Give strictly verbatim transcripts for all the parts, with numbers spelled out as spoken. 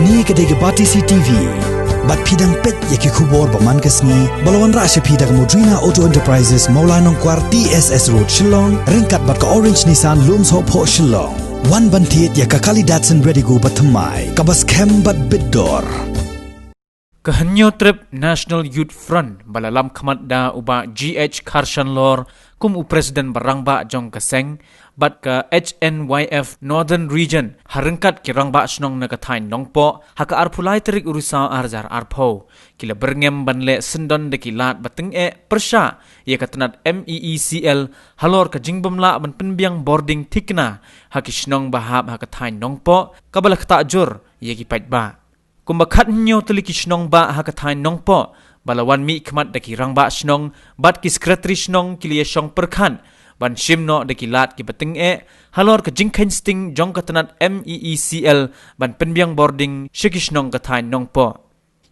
Kane ka dei ka Batesi T V. Bad phi dang peit ïa ki khubor ba man ka sngi ba la wanrah sha phi da ka Modrina Auto Enterprises, Mawlai Nongkwar, T S S Road, Shillong, ryngkat bad ka Orange Nissan, Lumsohphoh, Shillong. Wan ban thied ïa ka kali Datsun Redigo ba thymmai, kaba skhem bad bit dor. Ka Hynñiewtrep National Youth Front ba la lam khmat da u Bah G H Kharshanlor kum u President ba rangbah jong ka seng, bad ka H N Y F Northern Region ha ryngkat ki rangbah shnong na ka thaiñ Nongpoh, ha ka arphew lai tarik u Risaw ar hajar arphew, ki la byrngem ban leh syndon da ki lad ba tyngeh pyrshah ïa ka tnat M E E C L halor ka jingbymlah ban pynbiang bording thikna ha ki shnong ba hap ha ka thaiñ Nongpoh, kaba la ktah jur ïa ki paidbah. Kumba khathynñiew tylli ki shnong bah ha ka thaiñ Nongpoh ba la wan mih khmat da ki rangbah shnong bad ki sekretari shnong ki la ïashong pyrkhat ban shim noh da ki lad kiba tyngeh halor ka jingkheiñ sting jong ka tnat M E E C L ban pynbiang bording sha ki shnong ka thaiñ Nongpoh.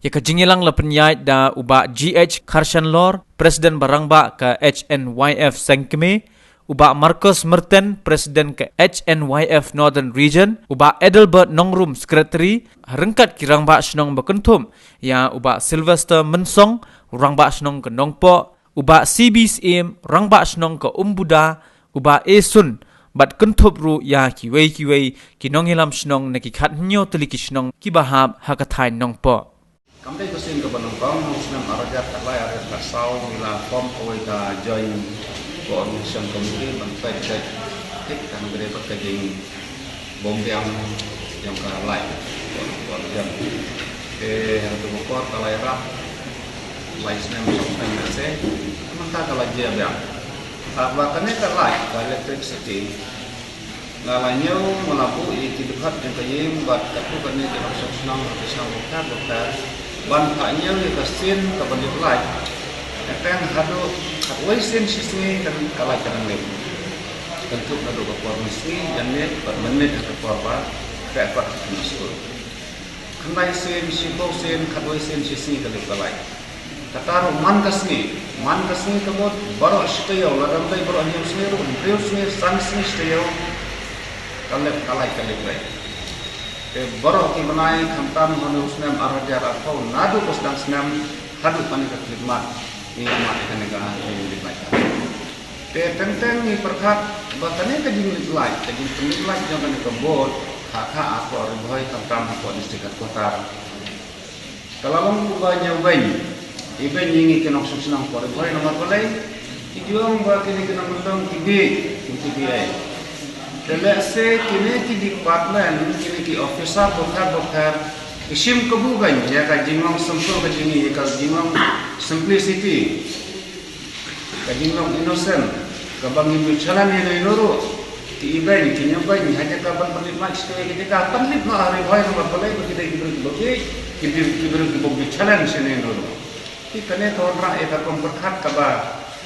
Ïa ka jingïalang la pynïaid da u Bah G H Kharshanlor, President ba rangbah ka H N Y F Sengkmie, u Bah Marcos Merten, President ka H N Y F Northern Region, u Bah Adelbert Nongrum, Secretary, ryngkat ki rangbah shnong ba kynthup ïa u Bah Sylvester Mynsong, rangbah shnong ka Nongpoh, u Bah C B Syiem, rangbah shnong ka Umbuda, u Bah A Sun, bad kynthup ruh ïa kiwei kiwei ki nongïalam shnong na ki khathynñiew tylli ki shnong kiba hap ha ka thaiñ Nongpoh. Kam dei ka sien kaba nyngkong, ha u snem ar hajar khatlai ar hajar khatsaw ngi la form kawei ka Joint Coordination Committee ban peit peit thik ka nang dei bad ka jingbymbiang jong ka light. Te ha kato ka por ka la ïarap lai snem sawphew snem lehse, mynta ka la jia biang. Haba kane ka light, ka electricity, nga la ñiew, nga la buh ïa ki dkhot jong ka ïing bad katto katne ki nongshong shnong ha ki shnong bapher bapher ban phah ñiew ïa ka sien kaba lip light. Hynrei haduh khatwei sien shi sngi ka, ka light ka dang lip. Kynthup naduh ka por mynsngi, janmiet bad mynmiet ha ka por ba treh pat ha ki skul. Khyndai sien, shiphew sien, khatwei sien, shi sngi ka lip ka light. Kata ruh man ka sngi, man ka sngi ka mut baroh shi taïew, lada ym dei baroh hynñiew sngi ruh, hynriew sngi, san sngi shi taïew ka lip ka light ka lip light. Te baroh ki bnai khamtam ha une u snem ar hajar arphew, naduh ba sdang snem haduh kane ka khyllipmat ngi ïa mad ïa kane ka lip light. Te teng teng ngi pyrkhat ba kane ka jinglip light, ka jingpynlip light jong kane ka board, ha ka hapoh Ri Bhoi khamtam hapoh district headquarter, ka la long kumba ñiewbeiñ, ibeiñ ïa ngi ki nongshong shnong hapoh Ri Bhoi namar balei? Ki ju ong ba kine ki nongkyndong ki bieit, kim tip ei ei. Te lehse kine ki department, kine ki officer bapher bapher ki shim kabu beiñ ïa ka jinglong simple ka jong ngi, ïa ka jinglong simplicity. Ka jinglong innocent, kaba ngim ju challenge ïano ïano ruh. Ki ibeiñ, ki ñiewbeiñ, ha jaka ban pynlip light sha ki jaka, pynlip noh ha Ri Bhoi namar balei ba ki dei ki briew kiba bieit, ki briew, ki briew kiba ju challenge ïano ïano ruh. Te kane ka wanrah ïa ka rukom pyrkhat kaba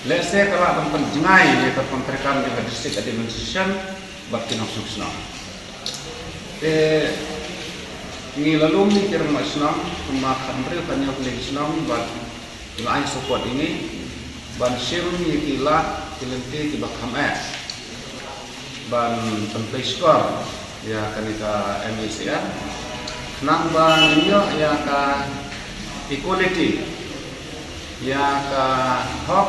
lehse ka lah ban pynjngai ïa ka rukom treikam jong ka district administration bad ki nongshong shnong. Te ngi la lum ïa ki rangbah shnong, kumba khathynriew khathynñiew tylli ki shnong bad ki la ai support ïa ngi ban shim ïa ki lad ki lynti kiba kham eh ban pynpei shkor ïa kane ka M E C L, khnang ba ngin ïoh ïa ka equality, ïa ka hok,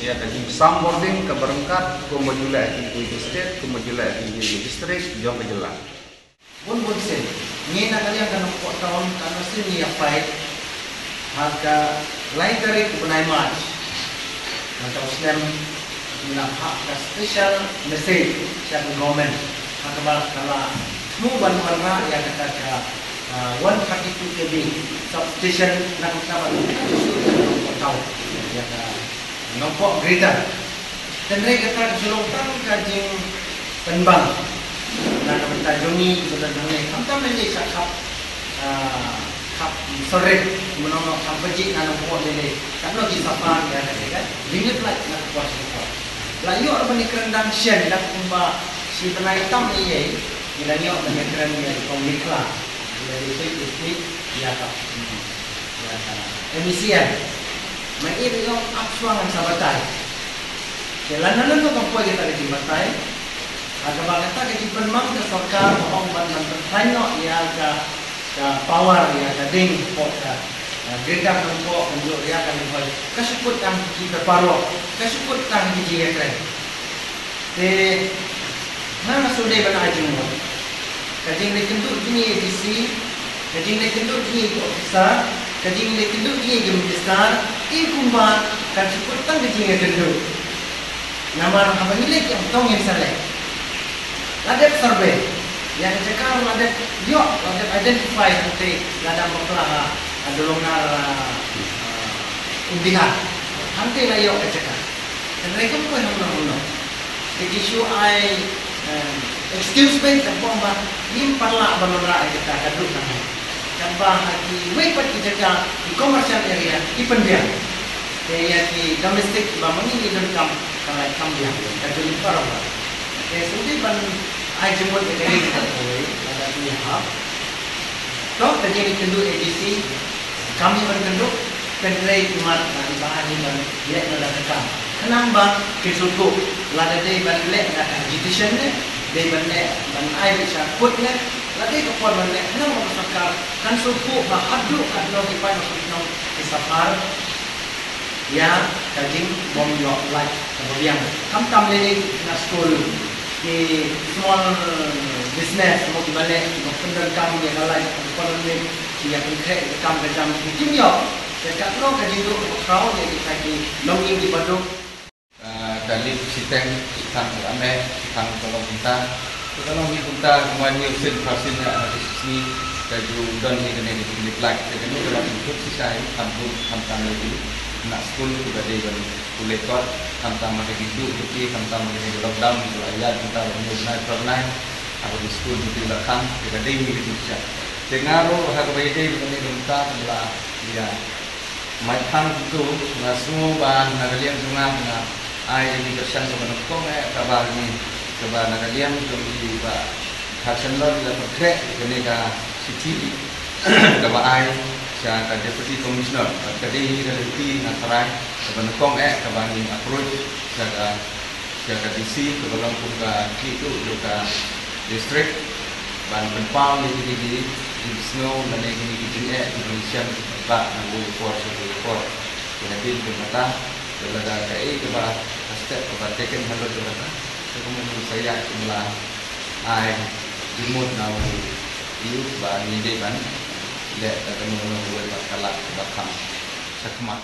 ïa ka jingsam bording kaba ryngkat kumba ju leh ha kiwei ki state, kumba ju leh ha kiwei ki district jong ka jylla. Bun bun sien, ngi na ka liang ka Nongpoh Town, katno sien ngi ïa fight. Ha ka lai tarik u bnai March, mynta u snem, ngi la phah ka special message sha ka government, ha kaba ka la thmu ban wanrah ïa kata ka, ah, one thirty-two K V substation na ka, ka Nongpoh Town, ïa ka Nongpoh Greater. Hynrei kata ka shu long tang ka jingpynbang na ka bynta jong ngi kiba don hangne, khamtam lei lei sha khap, ah, khap Sorit, kumno kumno khap Pajih, na Nongpoh lei lei. Katno ki suffer ïa kata ka jinglip light na ka por sha ka por. La ïoh ban ïakren dang shen, dang kumba shi bnai tam lei lei, ngi dang ïoh ban ïakren ïa i Kong Nicola, ïa i Pajih, ïa ka, ïa ka M E C L. Ma i ruh ap shuwa ngan sa batai. Te lano lano kam poi kata ka jingbatai. Ha kaba kata ka jingpynmang ka sorkar ba ong ban, ban pynkhlaiñ noh ïa ka, ka power ïa ka ding hapoh ka, ah, Greater Nongpoh, ka ïoh ïa ka Nongpoh, ka shu kut tang ki paparok, ka shu kut tang ki jingïakren. Te nga nga shu dei ban ai jingmut. Ka jingleh kynduh jong ngi ki D C, ka jingleh kynduh jong ngi ki officer, ka jingleh kynduh jong ngi ki minister, i kumba kan shu kut tang ka jingïakynduh. Namar haba ngi leh ïa ka tong ïa ka survey. La dep survey. Ïa ka jaka la dep ïoh, la dep identify hangtei la dang bakla ha, ha Dulongnar, ah, ah, Umdihar. Hangtei la ïoh ka jaka. Hynrei kam poi hangno hangno. Te ki shu ai, eh, excuse beit ka bom ba ngim pat lah ban wanrah ïa kata ka duh ka ngai. Katba ha kiwei pat ki jaka ki commercial area ki pynbiang. Te ïa ki domestic ba ma ngi ngi donkam ka la kam biang ka jong ki paralok. Te sngewdei ban ai jingmut ïa ka ri ka kawei lada ngi hap. To ka jingkynduh A D C kam hi ban kynduh, hynrei imat ba i Bah hi ban leh na ka kam. Khnang ba kin sngewthuh lada dei ban leh na ka agitation ne, dei ban leh ban ai beit sha court ne, la dei ka por ban leh khnang ba ka sorkar kan sngewthuh ba haduh katno ki paid nongshong shnong ki suffer ïa ka jingbym ïoh light kaba biang. Khamtam lei lei na skul, ki small business, mo kiba leh, kiba pyndonkam ïa ka light, ka economy, ki ïa pynkhreh ïa ka kam ka jam, ki kim ïoh. Te katno ka jingduh kaba khraw ïa kita ki longïing kiba duk. Ah, ka lip shiteng, shitang ka ame, shitang ka long kumta. Ka long hi kumta, kumba hynñiew sien, phra sien ïa, ha ka shisngi, ka ju don hi kane ka jinglip light. Te kane ka long kumta shisha hi, khamtam, khamtam lei lei. Na skul, kiba dei ban pule kot, khamtam ha ka jingduh jong ki, khamtam ha kane ka lockdown, kiba la ïaid kumta ban hynñiew bnai phra bnai, ha ka skul jong ki la khang, te ka dei hi ka jingshisha. Te nga ruh ha kaba ïadei bad kane ka bynta, nga la ïa maiphang kumto, nga sngew ba na ka liang jong nga, nga ai ïa ki kyrshan kaba nyngkong eh, kaba ngi, kaba na ka liang jong ki ba Thaw Shanlor la pynkhreh ïa kane ka shithi kaba ai sha ka Deputy Commissioner, bad ka dei hi ka lynti nga tharai kaba nyngkong eh kaba ngin approach sha ka, sha ka D C kaba long kum ka khlieh duh jong ka district ban pynpaw ïa kine ki jingsngew lane kine ki jingeh kiba ngi shem bad na kawei ka por sha kawei ka por. Te hadien jong kata, te lada kaei kaba ka step kaba taken halor jong kata, te kumno ngin sa ïaid kumno la ai jingmut na u youth ba ngin dei ban leh da kano kano kawei pat ka lad kaba kham shakhmat.